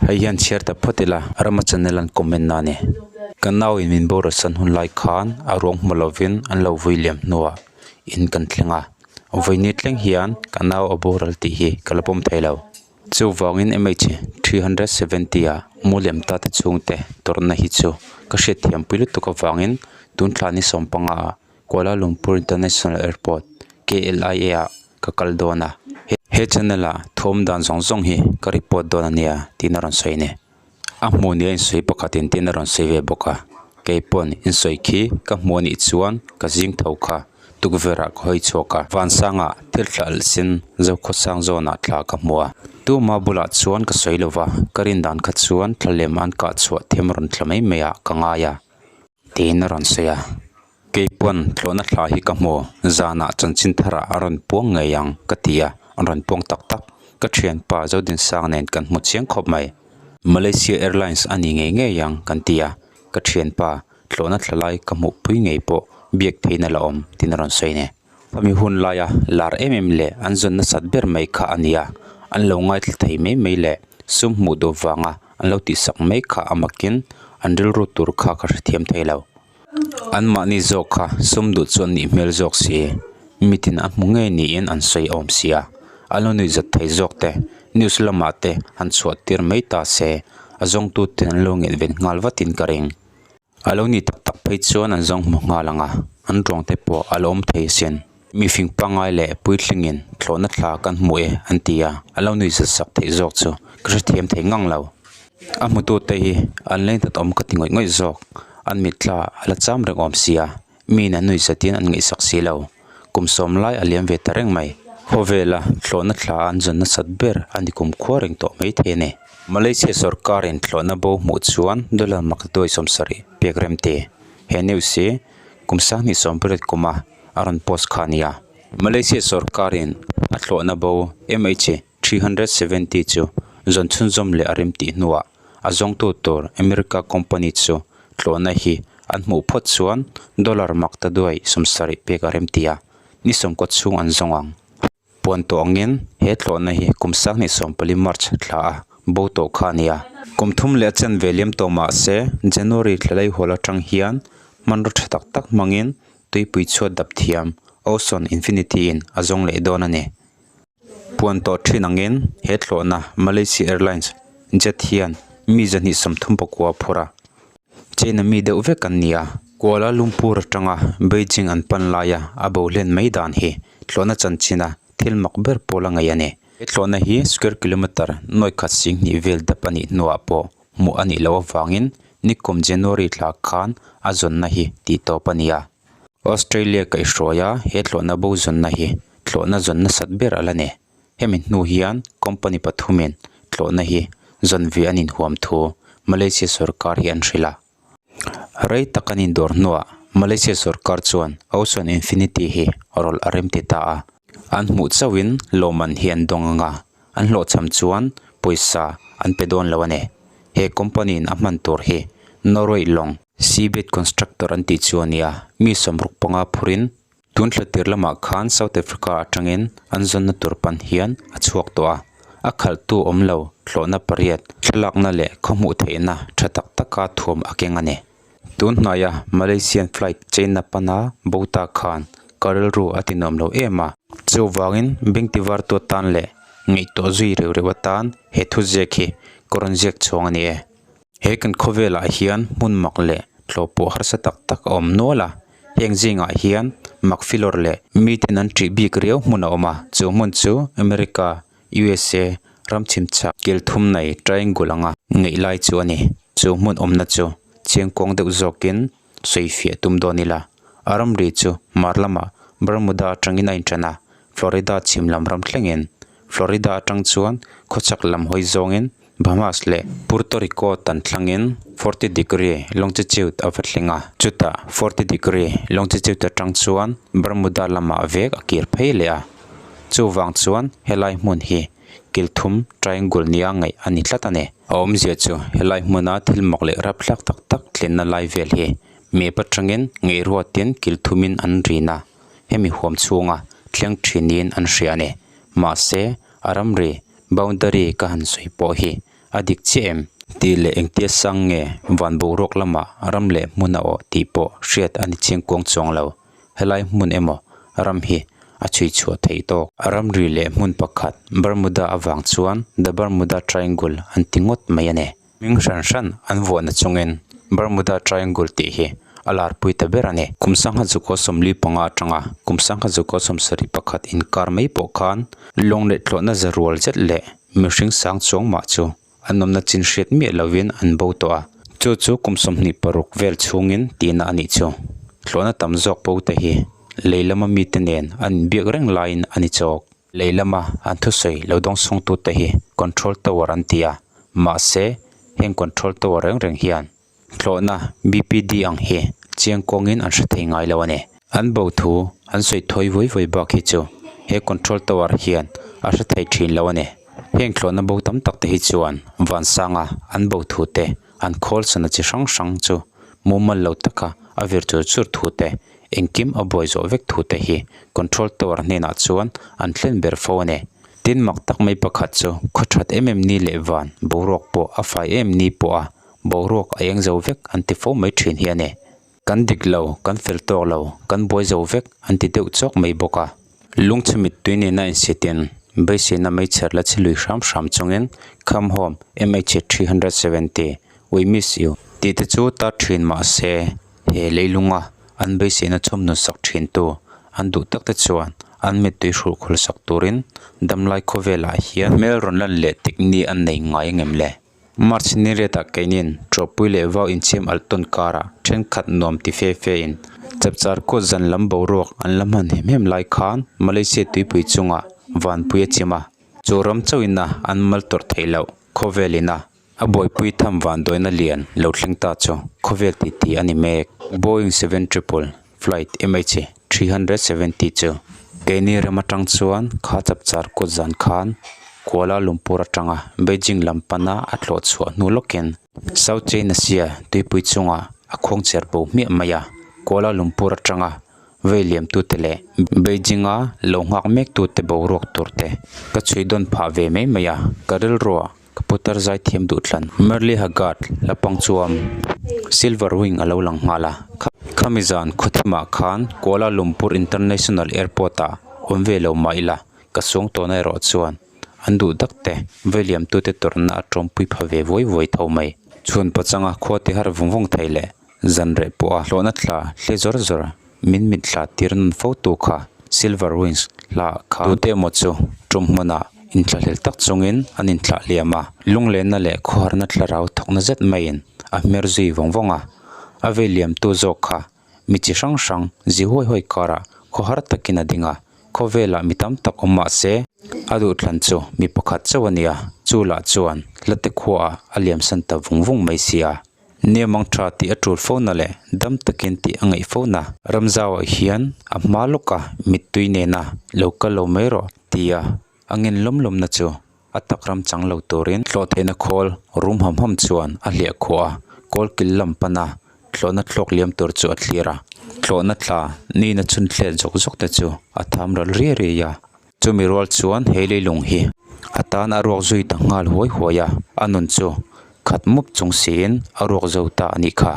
Hei hian chhiar ta phawt ila Rama channel an comment na a ni. Ka nau in min boral san hun lai khan a ruang hmu lovin an lo vui liam hnuah in kan thleng a. Vawiini thleng hian ka nau a boral tih hi ka la pawm thei lo. Chuvangin MH 370 ah mu lem ta te chhungte tawrhna hi chu ka hriatthiam pui lutuk avangin tun thla ni sawmpanga ah Kuala Lumpur International Airport, KLIA, ah ka kal dawn a. He channel ah thawm dan zawng zawng hi ka report dawn a nia tiin a rawn sawi a ni. A hmuh nia insawi pakhatin tiin a rawn sawi ve bawk a. Keipawn insawi khi ka hmuh anih chuan ka zing tho kha. Tukverh ah ka hawi chhuak a, vansangah thil thla alh sin Zokhawsang zawnah thla ka hmu a. Tuma bulah chuan ka sawi lo va, ka rin dan kha chuan thla lem an kah chhuah them rawn thla mai mai ah ka ngai a. Tiin a rawn sawi a, Keipawn thlawhna thla hi ka hmu, zanah chanchin tharah a rawn puang ngei ang ka ti a, a rawn puang tak tak. Ka thianpa Zodinsang nen kan hmu chiang khawp mai. Malaysia Airlines a ni ngei ngei ang kan ti a, ka thianpa Tlawhna thla lai ka hmuh pui ngei pawh biak theihna la awm tiin a rawn sawi a ni. Khami hun laia lar em em leh an zawn nasat ber mai kha a ni a, an lo ngaithla thei mai mai leh sum hmuh duh vanga an lo tihsak mai kha a makin an rilru tur kha ka hrethiam thei lo. Anmahni zawk kha sum duh chu an nih hmel zawk si, mitin a hmu ngei niin an sawi awm si a, an lo nuihzat thei zawk te, news lamah te han chhuah tir mai ta se, a zawngtuten an lo ngelh ven nghal vatin ka ring. A lo ni tak tak phei chuan an zawng hmu nghal ang a, an ruang te pawh a la awm thei asin. Mifing pangngai leh puitlingin thlawhna thla kan hmu e an ti a, a lo nui zat sak theih zawk chu ka hrethiam thei ngang lo. A hmutute hi an lengtat awm ka ti ngawih ngawih zawk, an mitthla a la cham reng awm sia, miin an nui zatin an ngaihsak si lo. Kum sawm lai a liam ve ta reng mai. Khawvela thlawhna thla an zawn nasat ber a ni kum khua reng tawh mai thei a ni. Malaysia sorkarin thlawhna bo hmuh chuan dollar mak duai 70 pek rem ti. He news hi kum sanghnih sawmpariat kuma a rawn post kha a ni a. Malaysia sorkarin a thlawhna bo MH 370 chu zawn chhunzawm leh a rem tih hnuah a zawngtu tur America company chu tlawhna hi an hmuh phawt chuan dollar mak ta duai 70 pek a rem ti a, ni sawmkaw chhung an zawng ang. Puan tawh angin he tlawhna hi kum sanghnih 14 March thla a bo tawh kha a ni a. Kum thum leh a chanve liam tawh mah se January thla lei hual atang hian hmanraw tha tak tak hmangin tuipui chhuat dap thiam Ocean Infinity in a zawng leh dawn a ni. Puan tawh thin angin he thlawhna Malaysia Airlines jet hian mi 234 phur a, China mi deuh vek an ni a. Kuala Lumpur atanga Beijing an pan laia a bo hlen mai dan hi thlawhna chanchina thil mak ber pawl a ngaih a ni. He thlawhna hi square kilometre nawi khat sing hnih vel dap a nih hnuah pawh hmuh a nih loh avangin nikum January thla khan a zawnna hi tih tawp a ni a. Australia kaihhruai a, he thlawhna bo zawnna hi thlawhna zawn nasat ber a la ni. Hemi hnu hian company pathumin thlawhna hi zawn ve an inhuam thu Malaysia sorkar hi an hrilh a. Rei tak an indawr hnuah Malaysia sorkar chuan Ocean Infinity hi rawlh a rem ti ta a. An hmuh chauhin lawmman hi an dawng ang a, an hlawhchham chuan pawisa an pe dawn lo a ni. He company in a hman tur hi Norway lawng Seabed Constructor an tih chu a ni a, mi 65 phurin tun thla tir lamah khan South Africa atangin an zawnna tur pan hian a chhuak tawh a, a khalhtu awm lo thlawhna pariat thlalakna leh khawhmuh theihna tha tak taka thuam a keng a ni. Tun hnaia Malaysian flight China pana bo ta khan ka rilru a tinuam lo em a. Chuvangin bengti var tu atan leh ngaihtuah zui reuh reuh atan he thuziak hi ka rawn ziak chhuang a ni e. He kan khawvelah hian hmun mak leh tlawh pawh harsa tak tak a awm nual a, heng zingah hian mak filawr leh miten an ṭih bik riau hmun a awm a, chu hmun chu America, USA, ram chhimchhak kil thum nei triangle anga ngaih lai chu a ni. Chu hmun awmna chu chiangkuang deuh zawkin sawi fiah tum dawn ila, a ramri chu hmar lamah Bermuda atangin a inṭan a, Florida chhim lam ram thlengin. Florida atang chuan khawchhak lam hawi zawngin Bahamas leh Puerto Rico tan thlangin 40 degree longtitude a va thleng a, chutah 40 degree longtitude atang chuan Bermuda lamah vek a kir phei leh a. Chuvang chuan helai hmun hi kil thum triangle nia ngaih a ni tlat a ni. A awmzia chu helai hmuna thil mak leh rapthlak tak tak thlenna lai vel hi map atangin ngaihruatin kil thumin an rin a, hemi huam chhunga thleng thinin an hria a ni. Mahse, a ramri, boundary, ka han sawi pawh hi. A dik chiah em? Tih leh engtia sang nge van boruak lamah ram leh hmun a awh tih pawh hriat a ni chiang kuang chuang lo. Helai hmun emaw ram hi a chhui chhuah theih tawk. Ramri leh hmun pakhat Bermuda avang chuan The Bermuda Triangle an ti ngawt mai a ni. Hming hran hran an vuahna chungin Bermuda Triangle tih hi a larpui ta ber a ni. Kum sangha zukaw 45 atanga kum sangha zukaw 71 inkar mai pawh khan lawng leh tlawhna za rual zet leh mihring sang chuang mah chu an awmna chin hriat miah lovin an bo tawh a. Chu chu kum 26 vel chhungin tihna a nih chu. Tlawhna tam zawk bo te hi lei lama mite nen an inbiak reng laiin a ni chawk. Lei lama an thusawi lo dawngsawngtute hi control tower an ti a, mahse heng control tower reng reng hian tlawhna BPD ang hi chiang kawngin an hre thei ngai lo a ni. An bo thu an sawi thawi vawi vawi bak hi chu he control tower hian a hre thei thin lo a ni. Heng tlawhna bo tam tak te hi chuan vansanga an bo thu te an khawl sana chi hrang hrang chu mumal lo taka a vir chur chur thu te Engkim a buai zawh vek thu te hi control tower hnenah chuan an thlen ber fo a ni. Tin mak tak mai pakhat chu khaw that em em ni leh van boruak pawh a fai em ni pawh a boruak a eng zo vek an ti fo mai thin hi a ni. Kan dik lo, kan fel tawk lo, kan buai zo vek an ti deuh chawk mai bawk a. Lungchhe mittui nena insitin beiseina meichher la chhe lui hram hram chungin Come home MH 370, we miss you tih te chu tar thin mah se He leilunga an beiseina chhawmhnun sak thintu an duh tak te chuan an mittui hrulh khul sak turin damlai khawvelah hian hmel rawn lan leh tik ni an nei ngai ang em le? March ni riatah keinin Tawpui leh Vau inchhiam alh tawn karah thenkhat nuam ti fe fe in chapchar kawt zan lam boruak an la hman hem hem lai khan Malaysia tuipui chungah vanpui a chim a, chu ram chauhin a an mal tawrh theih loh khawvelin a A buaipui tham vanduaina lian lo thleng ta chu khawvel titi a ni mek. Boeing seven triple flight MH 370 chu keini ram atang chuan kha chapchar kut zan khan Kuala Lumpur atanga Beijing lam pana a tlawh chhuah hnu lawkin South China Sea tuipui chungah a khuang cher bo hmiah mai a. Kuala Lumpur atanga vei liamtute leh Beijing a lo nghak mektute boruak turte ka chhui dawn phah ve mai mai a, ka rilruah Ka putar zai thiam duh thlan. Merly Haggard la pang chuam Silver Wing a lo lang nghal a. Khami zan khawthimah khan Kuala Lumpur International Airport ah awm ve lo mah ila ka suang tawhna erawh chuan an duh dak te vailiamtute tawrhna a tawmpui pha ve vuai vuai tho mai. Chhun pachanga khua ti har vung vung thei leh Zan reh pawha hlawhna thla hle zawr zawr min mit hla tir nawn fo tu kha Silver Wings hla kha tute emaw chu tum hmunah inthlahlel tak chungin an inthlah hliam a, lunglenna leh khawharna thlarau thawkna zet maiin a hmer zui vawng vawng a, a vei liamtu zawk kha mi chi hrang hrang zi huai huai karah khawhar takin a ding a, khawvelah mi tam tak awm mah se a duhthlan chu mi pakhat chauh a nia, chu lah chuan hlate khuaah a liamsan ta vung vung mai si a. Niamang tha tih a tul fo na leh dam takin tih a ngaih fo na. Ramzauah hian a hma lawka mittui nena lo kal lo mai rawh tia a ngen lawm lawmna chu a tak ram chang lo turin thlawh theihna khawl rum ham ham chuan a hliah khuah a, kawl kil lam pana thlawhna thlawk liam tur chu a thlir a, thlawhna tla nina chhun thlet zawk zawk te chu a tham ral riai riai a. Chumi rual chuan he leilung hi a tan a ruak zui ta nghal huai huai a, a nun chu khat mup chung siin a ruak zo ta a nih kha.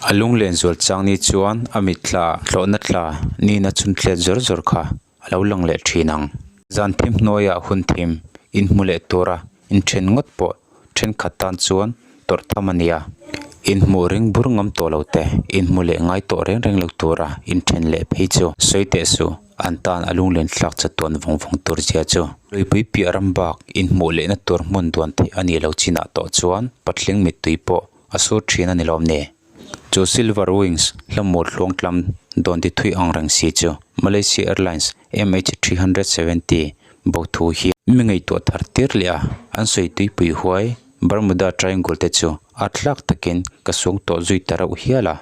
A lunglen zual chang ni chuan a mitthla hlawhna tla nina chhun thlet zawr zawr kha a lo lang leh thin ang. Zan thim hnuaiah hun thim inhmu leh tura inthen ngawt pawh thenkhat tan chuan tawrh tham a nia. Inhmuh ring bur ngam tawh lo te, inhmu leh ngai tawh reng reng lo tura inthen leh phei chu sawi teh suh, an tan a lunglen thlak chatuan vawng vawng tur zia chu. Luipui piah ram bak inhmuh lehna tur hmun duan theih a nih lo chinah tawh chuan patling mittui pawh a sur thin a ni lawm ni. Chu Silver Wings hlamur hluangtlam dawn ti thui ang reng si chu Malaysia Airlines MH370 bo thu hi mi ngaihtuah thar tir leh a, an sawi tuipui huai Bermuda Triangle te chu a thlak takin ka suang tawh zui ta reuh hial a.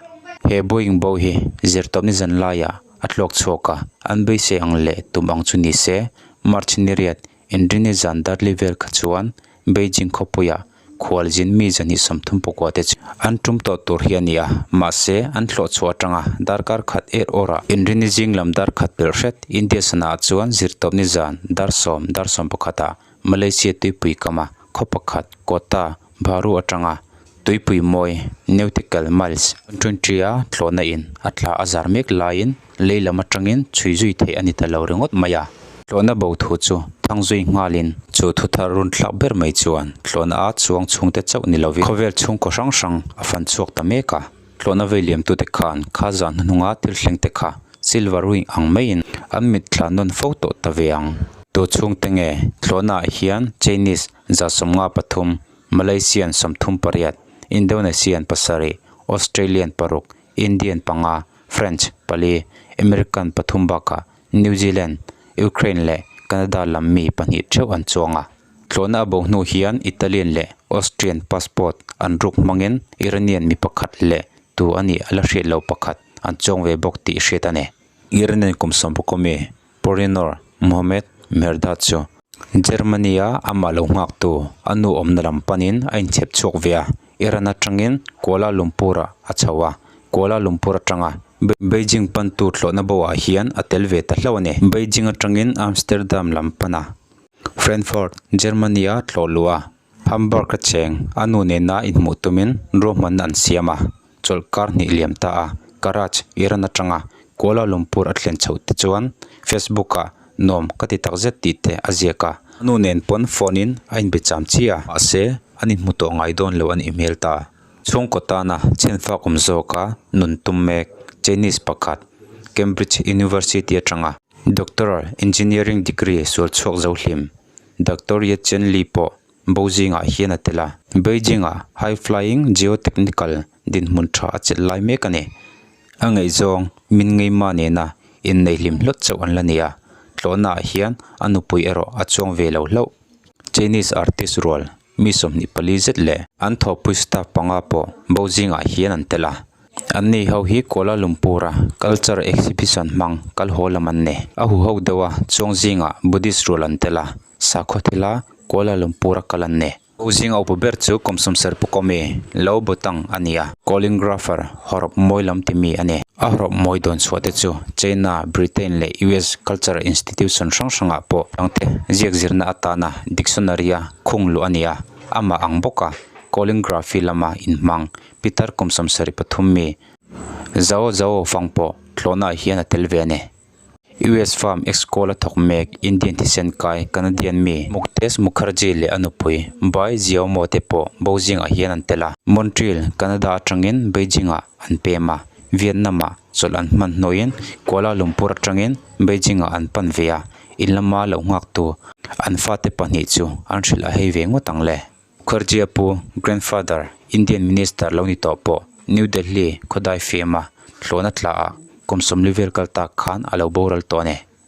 He Boeing bo hi zirtawpni zan laiah a thlawk chhuak a, an beisei ang leh tum ang chu ni se March ni riat Inrini zan darli vel kha chuan Beijing khawpuiah Khualzin mi 234 te chu an tum tawh tur hi a ni a, mahse an hlawh chhuah atanga darkar khat er awrah Inrini zing lam dar khat pelh hret India sana chuan zirtawpni zan dar sawm dar sawm pakhatah Malaysia tuipui kama khaw pakhat Kota. Bharu atanga tuipui mawi nautical miles twenty a thlawhna in a thla a zar mek laiin lei lam atangin chhui zui theih a ni ta lo ringawt mai a. Thlawhna bo thu chu thang zui nghalin chu thu thar run thlak ber mai chuan thlawhna a chuang chhungte chauh ni lovin khawvel chhungkaw hrang hrang a fan chhuak ta mek a. Thlawhna vei liamtute khan kha zan hnuhnunga thil thleng te kha silver wing ang maiin an mit thla nawn fo tawh ta ve ang. Tu chhungte nge thlawhnaah hian Chinese 153, Malaysian 38, Indonesian pasarih, Australian paruk, Indian panga, French pali, American pathum bakah New Zealand, Ukraine leh Canada lam mi pahnih theuh an chuang a. Tlawhna a bo hnu hian Italian leh Austrian passport an ruk hmangin Iranian mi pakhat leh tu a nih a la hriat lo pakhat an chuang ve bawk tih hriat a ni. Iranian kum sawmpakua mi Porinor Mohammad Mehrdad chu Germany-a amah lo nghaktu a nu awmna lam panin a inchhep chhuak ve a, Iran atangin Kuala Lumpur-ah a chho a, Kuala Lumpur atanga Beijing pantu thlawhna bo ah hian a tel ve ta hlauh a ni. Beijing atangin Amsterdam lam pana Frankfurt, Germany-a tlawh luh a, Hamburg-a cheng a nu nena inhmuh tumin ruahmanna an siam a, chawlhkar hnih liam ta a, Karaj, Iran atanga Kuala Lumpur a thlen chhoh te chuan Facebook-ah nuam ka ti takzet tih te a ziak a. A nu nen pawn phone-in a inbe cham chi a, mahse an inhmu tawh ngai dawn lo a nih hmel ta. Chhungkaw tana chhenfak awm zawka nun tum mek Chinese pakhat Cambridge University atanga Doctoral Engineering degree sual chhuak zo hlim Doctor Ye Chen Li pawh bo zingah hian a tel a. Beijing-ah High Flying Geotechnical dinhmun tha a chelh lai mek a ni. A ngaihzawng min ngeima nena innei hlim hlawt chauh an la ni a, tlawhnaah hian a nupui erawh a chuang ve lo hlauh. Chinese artist rual mi 24 zet leh an thawhpui staff panga pawh bo zingah hian an tel a. Anni ho hi Kuala Lumpur-a culture exhibition hmang kal haw lam an ni. A huho deuh a chuang zingah Buddhist rual an tel a, sakhaw thila Kuala Lumpur-a kal an ni. Bo zinga upa ber chu kum sawmsarih pukawmi Lo Botang a ni a, Callingrapher hawrawp mawi lam ti mi a ni. A hawrawp mawi dawn chhuah te chu China, Britain leh US cultural institution hrang hrangah pawh dangte ziak zirna atana dictionary-a khung luh a ni a, amah ang bawka callingraphy lama inhmang Peter kum 73 mi Zhao Zhao fang pawh thlawhnaah hian a tel ve a ni. US farm Excola thawk mek Indian thisen kai Canadian mi Muktesh Mukherjee leh a nupui Bai Xiaomo te pawh bo zingah hian an tel a. Montreal, Canada atangin Beijing-ah an pem a, Vietnam-ah chawlh an hman hnuaiin Kuala Lumpur atangin Beijing-ah an pan ve a, in lama lo nghaktu an fate pahnih chu an hrilh a hei ve ngawt ang le. Mukherjee pu, grandfather, Indian Minister lo ni tawh pawh New Delhi khawdai fiam a, hlawhna tla ah kum 40 vel kal tak khan a lo boral tawh a ni.